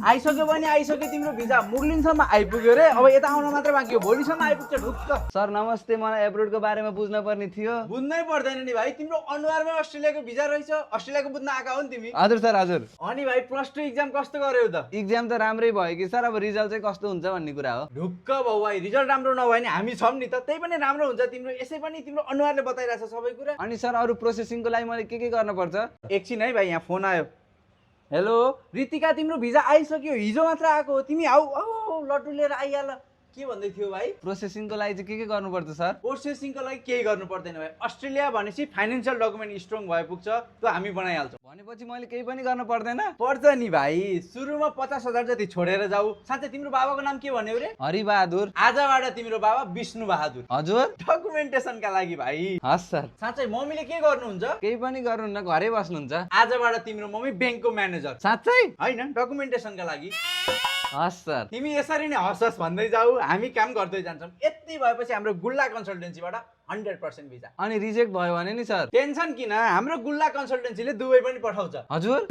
आइसक्यो भने आइसक्यो तिम्रो भिजा मुर्लिनसम्म आइपुग्यो रे। अब यता आउन मात्र बाँकी हो, भोलिसम्म आइपुग्छ ढुक्क। सर नमस्ते, मलाई एब्रोडको बारेमा बुझ्न पर्ने थियो। बुझ्नै पर्दैन नि भाइ, तिम्रो अनुहारमै अस्ट्रेलियाको भिजा रहेछ। अस्ट्रेलियाको बुझ्न आएका हो नि तिमी। हजुर सर हजुर। अनि भाइ +2 एक्जाम कस्तो गर्यौ त? इक्जाम त राम्रै भयो कि सर, अब रिजल्ट चाहिँ कस्तो हुन्छ भन्ने कुरा हो। ढुक्क भाउ भाइ, रिजल्ट राम्रो नभए नि हामी छौँ नि त, त्यही पनि राम्रो हुन्छ तिम्रो। यसै पनि तिम्रो अनुहारले बताइरहेछ सबै कुरा। अनि सर अरू प्रोसेसिङको लागि मैले के गर्नुपर्छ? एकछिन है भाइ, यहाँ फोन आयो। हेलो रितिका, तिम्रो भिजा आइसक्यो, हिजो मात्र आएको हो। तिमी आऊ आऊ लट्टु लिएर आइहाल। के भन्दै थियो भाइ? प्रोसेसिङको लागि चाहिँ के गर्नुपर्छ सर? प्रोसेसिङको लागि केही गर्नु पर्दैन भाइ। अस्ट्रेलिया भनेपछि फाइनेन्सियल डकुमेन्ट स्ट्रङ भए पुग्छ, त्यो हामी बनाइहाल्छौँ। भनेपछि मैले केही पनि गर्नु पर्दैन? पर्छ नि भाइ। सुरुमा 50,000 जति छोडेर जाऊ। साँच्चै तिम्रो बाबाको नाम के भन्यो रे? हरिबहादुर। आजबाट तिम्रो बाबा विष्णु बहादुर। हजुर। डकुमेन्टेसनका लागि भाइ। हस् सर। साँच्चै मम्मीले के गर्नुहुन्छ? केही पनि गर्नुहुन्न, घरै बस्नुहुन्छ। आजबाट तिम्रो मम्मी ब्याङ्कको म्यानेजर। साँच्चै? होइन, डकुमेन्टेसनका लागि। हस् सर। तिमी यसरी नै हँसस भन्दै जाऊ, हामी काम गर्दै जान्छौँ। यति भएपछि हाम्रो गुल्ला कन्सल्टेन्सीबाट 100% भिजा। अनि रिजेक्ट भयो भने नि सर? टेन्सन किन, हाम्रो गुल्ला कन्सल्टेन्सीले दुबई पनि पठाउँछ। हजुर।